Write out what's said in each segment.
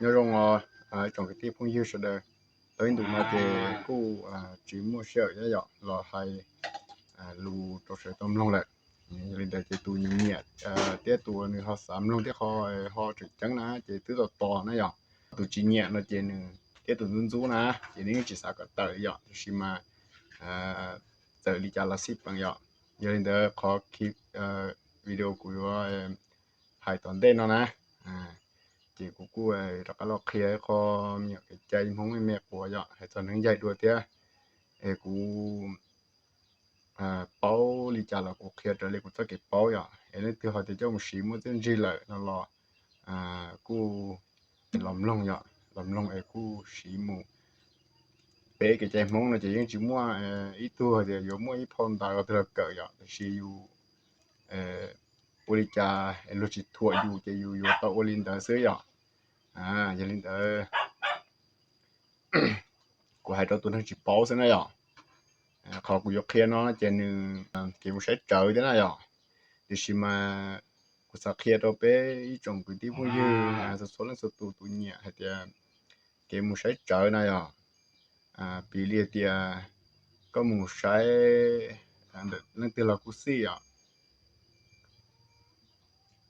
Nyob zoo os, tsoom kwv tij phooj ywg sawv daws. Tau ib ntus no ces kuj tsis muaj sij hawm yom los hais lus rau sawv daws tau mloog lawm. Yog li ntawd ces tus nyiam thiab tus nws ho xav mloog thiab ho tseem ceeb na ces twb tos tos na yom. Tus tsis nyiam no ces nws thiab tus ntxub ntxub na ces nws yeej tsis xav kom tawm yom, tiam sis mas txawm li cas los xij peem yom. Yog li ntawd qhov video kuv yuav hais tom ntej no na, ces kuv kuj rov qab los qhia ib qho me nyuam kev cai Hmoob me me quas yom, hais txog neeg ncaig dua thiab. Es kuv paub li cas los kuv qhia raws li kuv txoj kev paub yom. Es leej twg ho tias coj mus siv muaj txiaj ntsig lawm no los kuj los mloog yom, los mloog es kuj siv mus. Peb kev cai Hmoob no ces yeej tsis muaj ib tug tias yuav muaj ib phau ntawv los twg los kawm yom, tiam sis yus ua li cas luag tsis thuam yus ces yus yuav tau ua li ntawd xwb yom. Yog li ntawd kuv hais rau tus neeg tsis paub xwb na yom. Qhov kuv yuav qhia no ces nws kev mus saib tsawv thiab na yom. Tiam sis mas kuv xav qhia rau peb ib tsoom kwv tij phooj ywg txhua txhua leej txhua tus, tus nyiam hais tias kev mus saib tsawv na yom. Piv li tias koj mus saib ntawm leej twg los kuj xij yom,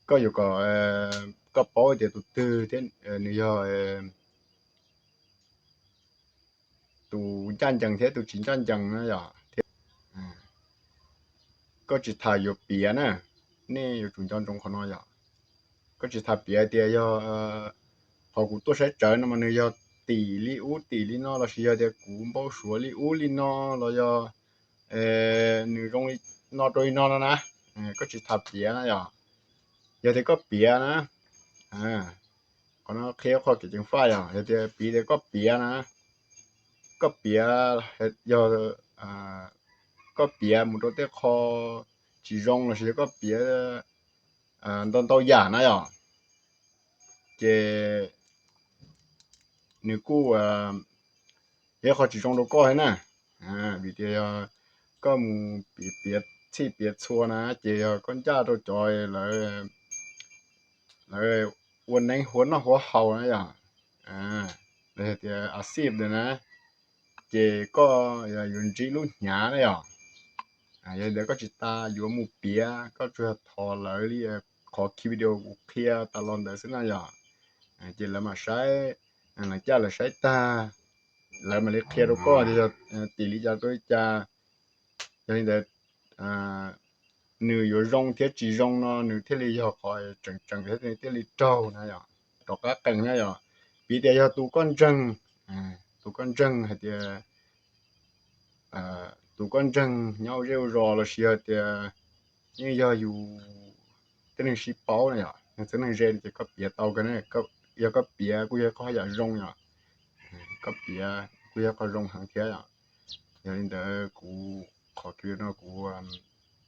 koj yuav kom koj paub tias tus twg thiab nws yog tus ncaj ncees thiab tus tsis ncaj ncees na yom. Koj tsis tas yuav piav na, nej yuav tsum nco ntsoov qhov no yom. Koj tsis tas piav tias yog qhov kuv tuaj saib tsawv no mas nws yog tim li ub tim li no lossis yog tias kuv npau suav li ub li no los yog nws zoo li no rau li no no na. Koj tsis tas piav na yom. Yog tias koj piav na, qhov no qhia qhov kev ceev faj yom. Yog tias piv tias koj piav na, koj piav, yog koj piav mus rau tej qho tsis zoo lossis yog koj piav ntau ntau yam na yom, ces nws kuj yog qhov tsis zoo rau koj thiab na. Vim tias yog koj mus piav txhij piav txhua na ces yog koj ncaj rau cov lawv ua neeb huab noj huab haus na yom, los yog tias a xij na, ces koj yuav ntsib lub hnyav na yom. Yog li ntawd koj tsis tas yuav mus piav, koj tsuas yog thov lawv li qhov ki video kuv qhia tas los ntawd xwb na yom. Ces lawv mam saib, lawv caj lawv saib tag, lawv mam li qhia rau koj tias yog tim li cas rau li cas. Yog li ntawd nws yuav zoo thiab tsis zoo no nws thiaj li yog qhov tseem tseem thiab thiaj li raug na yom, rov qab qees na yom. Piv tias yog tus koj ntseeg, tus koj ntseeg hais tias tus koj ntseeg nyob ua zej ua zos lossis yog tias yeej yog yus tej neeg sib paub na yom, neeg txheeb neeg ze ces koj piav tau kawg na. Yog koj piav kuj yog qhov yam zoo yom, koj piav kuj yog qhov zoo heev thiab yom. Yog li ntawd kuv qhov ki no kuv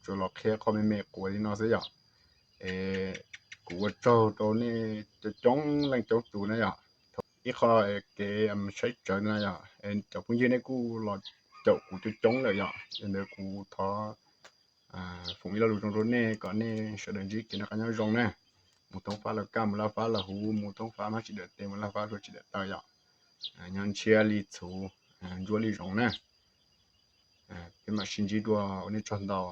tsuas los qhia qhov me me quas li no xwb yom. Es kuv ua tsaug rau nej coob coob leej coob tus na yom. Ib qho kev saib tsawv na yom, cov phooj ywg nej kuj los caum kuv coob coob lawm yom. Yog li ntawd kuv thov foom ib lo lus zoo rau nej kom nej sawv daws ntsib kev noj qab nyob zoo na. Mus thoob fab lawv kaj, mus laj fab lawv huv, mus thoob fab mab tsis dawm tes, mus laj fab hlua tsis dawm taw yom. Nyob ntshiab li txhuv, ntsuab li zoov na. Peb mam sib ntsib dua, ua nej tsaug ntau.